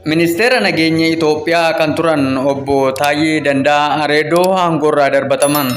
Ministeera Nageenya Itoophiyaa kan turan Obbo Taayyee Danda'aa Areedoo aangoorraa darbataman.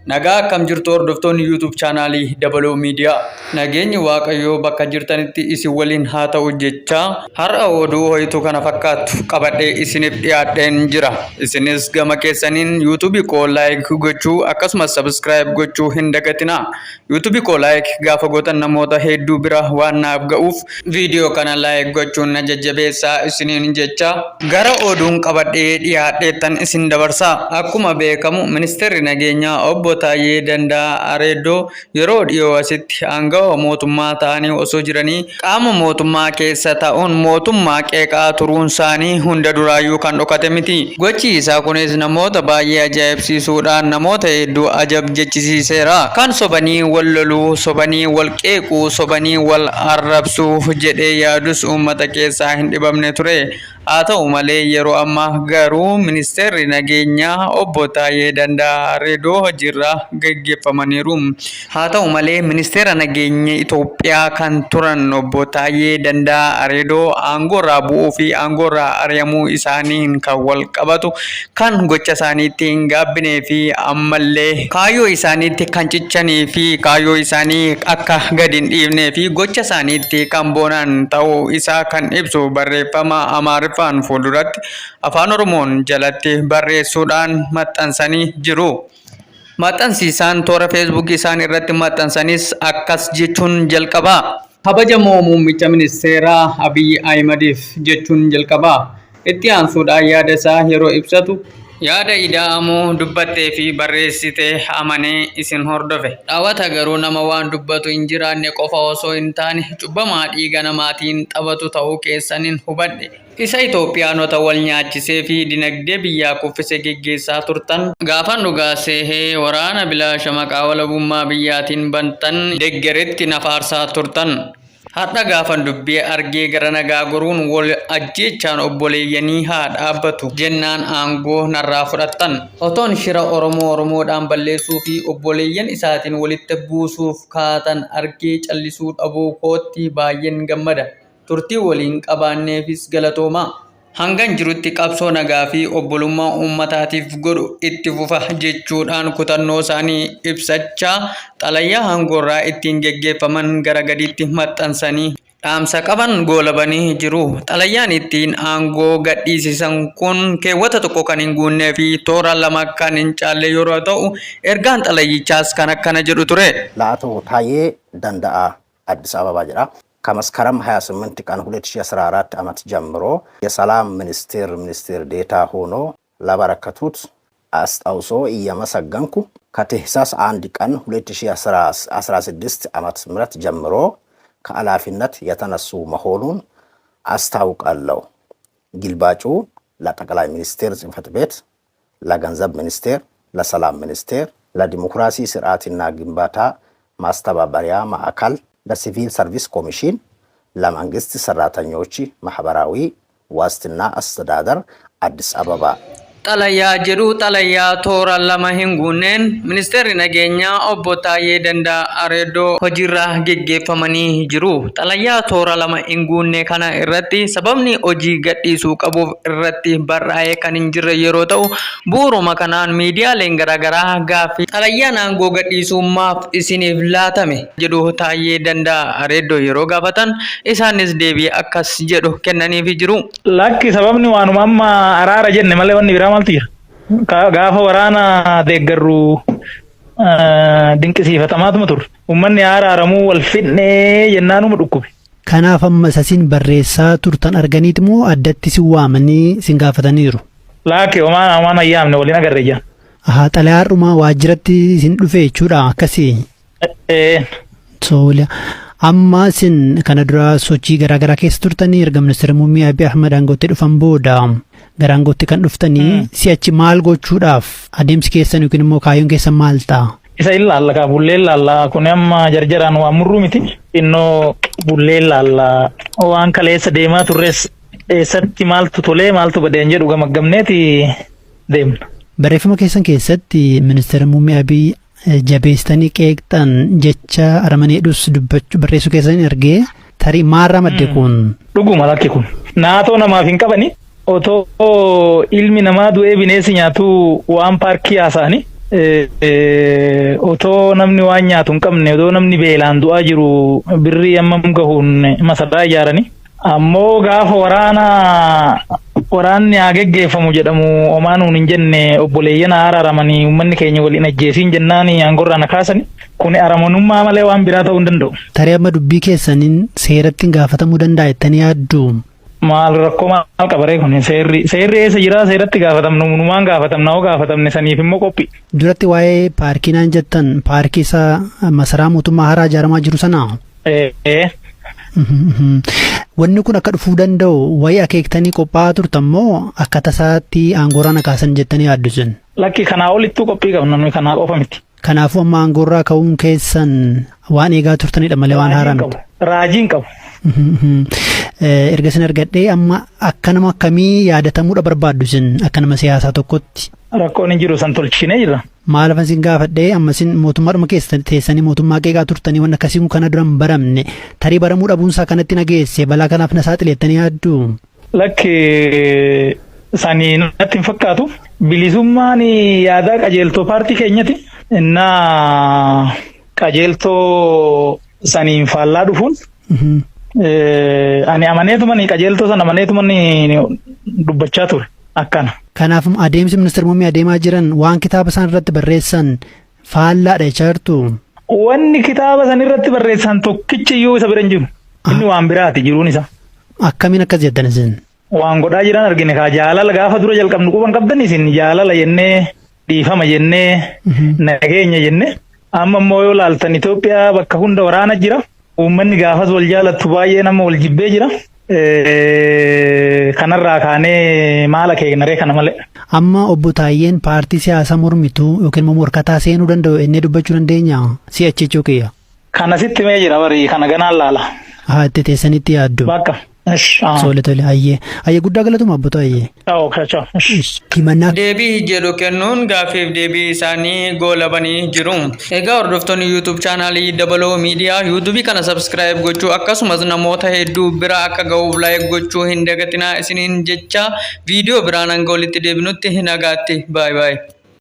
Nagaa akkam jirtu, hordoftoonni YouTube chaanaalii Dabaloo Miidiyaa? Nageenyi Waaqayyoo bakka jirtanitti isin waliin haa ta'u jechaa, har'a oduu ho'ituu kana fakkaattu qabadhee isiniif dhiyaadheen jira. Isinis gama keessaniin YouTube koo like gochuu akkasumas subscribe gochuu hin dagatinaa. YouTube koo like gaafa gootan namoota hedduu bira waan naaf ga'uuf, viidiyoo kana like gochuun na jajjabeessaa isiniin jecha, gara oduun qabadhee dhiyaadheettan isin dabarsa. Akkuma beekamu, ministeerri nageenyaa Obbo Taayyee Danda'aa Areeddoo yeroo dhiyoo asitti aangawa mootummaa ta'anii osoo jiranii qaama mootummaa keessa ta'uun mootummaa qeeqaa turuun isaanii hunda duraayyuu kan dhokate miti. Gochi isaa kunis namoota baay'ee ajaa'ibsiisuudhaan namoota hedduu ajab jechisiiseera. Kan sobanii wal loluu, sobanii wal qeequu, sobanii wal arrabsuu jedhee yaadus uummata keessaa hin dhibamne ture. Haa ta'u malee, yeroo ammaa garuu ministeerri nageenyaa Obbo Taayyee Danda'aa Areedoo hojiirraa gaggeeffamaniiru. Haa ta'u malee, ministeera nageenya Itoophiyaa kan turan Obbo Taayyee Danda'aa Areedoo aangoorraa bu'uu fi aangoorraa ari'amuu isaaniin kan wal qabatu kan gocha isaaniitti hin gaabbinee fi ammallee kaayyoo isaaniitti kan cichanii fi kaayyoo isaanii akka gadi hin dhiifnee fi gocha isaaniitti kan boonan ta'uu isaa kan ibsu barreeffama Amaariffaan fuulduratti Afaan Oromoon jalatti barreessuudhaan maxxansanii jiru. Maxxansi isaan toora Feesbuukii isaan irratti maxxansanis akkas jechuun jalqaba. "Kabajamoo Muummicha Ministeeraa Abiy Ahimadiif" jechuun jalqaba. Itti aansuudhaan yaada isaa yeroo ibsatu, "Yaada ida'amuu dubbattee fi barreessite amanee isin hordofe. Dhaawata garuu nama waan dubbatu hin jiraanne qofa osoo hin taane cubbamaa dhiiga namaatiin taphatu ta'uu keessanin hubadhe. Isa Itoophiyaanota wal nyaachisee fi dinagdee biyyaa kuffise geggeessaa turtan. Gaafan dhugaa seehee waraana bilaasha maqaa walabummaa biyyaatiin bantan deggeretti na faarsaa turtan. Har'a gaafan dubbii argee gara nagaa goruun wal ajjeechaan obboleeyyanii haa dhaabbatu jennaan aangoo narraa fudhattan. Otoon shira Oromoo Oromoodhaan balleessuu fi obboleeyyan isaatiin walitti buusuuf kaatan argee callisuu dhabuu kootti baay'een gammada. Turtii waliin qabaanneefis galatoomaa. Hangan jirutti qabsoo nagaa fi obbolummaa uummataatiif godhu itti fufa" jechuudhaan kutannoo isaanii ibsachaa xalayaa aangoorraa ittiin geggeeffaman gara gadiitti maxxansanii dhaamsa qaban goolabanii jiru. Xalayaan ittiin aangoo gadhiisisan kun keewwata tokko kan hin guunnee fi toora lama kan hin caalle yeroo ta'u, ergaan xalayichaas kan akkana jedhu ture. ለአቶ ታዬ ደንደአ አዲስ አበባ jedha. ከመስከረም 28 ቀን 2014 ዓመት ጀምሮ የሰላም ሚኒስቴር ሚኒስትር ዴታ ሆኖ ላበረከቱት አስተዋጽኦ እያመሰገንኩ፣ ከታህሳስ 1 ቀን 2016 ዓመተ ምህረት ጀምሮ ከኃላፊነት የተነሱ መሆኑን አስታውቃለሁ። ግልባጩ ለጠቅላይ ሚኒስትር ጽሕፈት ቤት፣ ለገንዘብ ሚኒስቴር፣ ለሰላም ሚኒስቴር፣ ለዲሞክራሲ ስርዓትና ግንባታ ማስተባበሪያ ማዕከል፣ ለሲቪል ሰርቪስ ኮሚሽን፣ ለመንግስት ሰራተኞች ማህበራዊ ዋስትና አስተዳደር፣ አዲስ አበባ። Xalayaa jedhu, xalayaa toora lama hin guunneen ministeerri nageenyaa Obbo Taayyee Danda'aa Areedoo hojiirraa geggeeffamanii jiru. Xalayaa toora lama hin guunne kana irratti sababni hojii gadhiisuu qabuuf irratti barraa'ee kan hin jirre yeroo ta'u, bu'uuruma kanaan miidiyaaleen garaagaraa gaaffii "Xalayyaan aangoo gadhiisuu maaf isiniif laatame?" jedhu Taayyee Danda'aa Areedoo yeroo gaafatan, isaanis deebii akkas jedhu kennaniifi jiru. Lakki, sababni waanuma amma araara jenne malee wanni biraa maaltu jira? Gaafa waraana deeggarru dinqisiifatamaatuma turre. Uummanni araaramuu wal fidnee jennaanuma dhukkube. Kanaaf amma isa isin barreessaa turtan arganiiti moo addatti isin waamanii isin gaafataniiru? Lakki, homaan homaan ayyaamne waliin agarre jaan. Ahaa, xalayaadhuma waajjiratti isin dhufe jechuudha akkasii. Ee. Tole. Amma isin kana dura sochii garaagaraa keessa turtanii, erga ministeera muummee Abiy Ahmad aangootti dhufan booda gara aangootti kan dhuftanii, si'achi maal gochuudhaaf adeemsi keessan yookiin immoo kaayyoon keessan maal ta'a? Isa ilaalla kaa, bullee ilaalla. Kun amma jarjaraan waan murruu miti. Innoo bullee ilaalla. Waan kaleessa deemaa turres eessatti maaltu tolee maaltu badeen jedhu gamaggamneeti deemna. Barreeffama keessan keessatti ministeera muummee Abiy jabeessitanii qeeqxan, jecha aramaneedhus dubbachuu barreessuu keessan argee, tarii maarraa madde kun? Dhuguma, lakki kun. Naatoo namaaf hin qabani. Otoo ilmi namaa du'ee bineensi nyaatu waan paarkii haasa'ani. Otoo namni waan nyaatu hin qabne, otoo namni beelaan du'aa jiru birrii hammam gahuun masaraa ijaarani. Ammoo gaafa waraana waraanni haa geggeeffamu jedhamu homaa nuun hin jenne, obboleeyyan haa araaramanii, uummanni keenya waliin ajjeesiin jennaan aangorraa na kaasani. Kuni aramanummaa malee waan biraa ta'uu hin danda'u. Tarii amma dubbii keessaniin seeratti hin gaafatamuu danda'a jettanii yaaddu? Maal rakkoo maal qabaree kun? Seerri eessa jira? Seeratti gaafatamnu numaan gaafatamna, hoo gaafatamne saniif immoo qophii. Duratti waa'ee paarkii naan jettan, paarkii isa masaraa mootummaa haaraa ijaaramaa jiru sanaa? Ee. Wanni kun akka dhufuu danda'u wayii akeektanii qophaa'aa turtan moo akka tasaatti aangoorraa na kaasan jettanii yaaddu isin? Lakki, kanaa olittuu qophii qabna nuyi, kanaa qofa miti. Kanaafuu amma aangoorraa ka'uun keessan waan eegaa turtanidha malee waan haaraa miti. Raajiin qabu. Erga isin argadhee, amma akka nama akkamii yaadatamuudha barbaaddu isin akka nama siyaasaa tokkotti? Rakkoon hin jiru, san tolchinee jirra. Maal afan isin gaafadhee, amma isin mootummaadhuma keessa teessanii mootummaa qeeqaa turtanii, waan akkasii kun kana dura hin baramne, tarii baramuu dhabuunsaa kanatti na geesse, balaa kanaaf na saaxileettanii yaaddu? Lakki, sanii natti hin fakkaatu. Bilisummaan yaadaa qajeeltoo paartii keenyati. Innaa qajeeltoo saniin faallaa dhufuun ani amaneetumani, qajeeltoo sana amaneetumani dubbachaa ture akkana. Kanaaf adeemsi ministeera muummee adeemaa jiran waan kitaaba isaan irratti barreessan faallaadha jechaa jirtu. Wanni kitaaba san irratti barreessan tokkichi iyyuu isa bira hin jiru. Inni waan biraati jiruun isa. Akkamiin akkas jettan isin? Waan godhaa jiran argine kaa. Jaalala gaafa dura jalqabnu quban qabdan isin, jaalala jennee, dhiifama jennee, nageenya jennee, amma immoo yoo laaltan Itoophiyaa bakka hunda waraana jira. Uummanni gaafas wal jaalattu baay'ee nama wal jibbee jira. Kanarraa kaanee maal akeeknaree kana malee. Amma obbo Taayyeen paartii siyaasaa mormituu yookiin immoo morkataa seenuu danda'u innee dubbachuu dandeenya si'achi jechuu kiyya? Kana sitti mee jira barii, kana ganaan laala. Haa, itti teessanitti yaaddu. Bakka. Tole tole, hayyee. Hayyee, guddaa galatuma obbo Taayyee. Okay, ciao. Himannaa deebii jedhu kennuun gaaffiif deebii isaanii goolabanii jiru. Egaa hordoftoonni YouTube chaanaalii Dabaloo Miidiyaa, YouTube kana subscribe gochuu akkasumas namoota hedduu bira akka ga'uuf like gochuu hin dagatinaa isiniin jecha, viidiyoo biraan hanga walitti deebinutti nagaatti. Bye bye.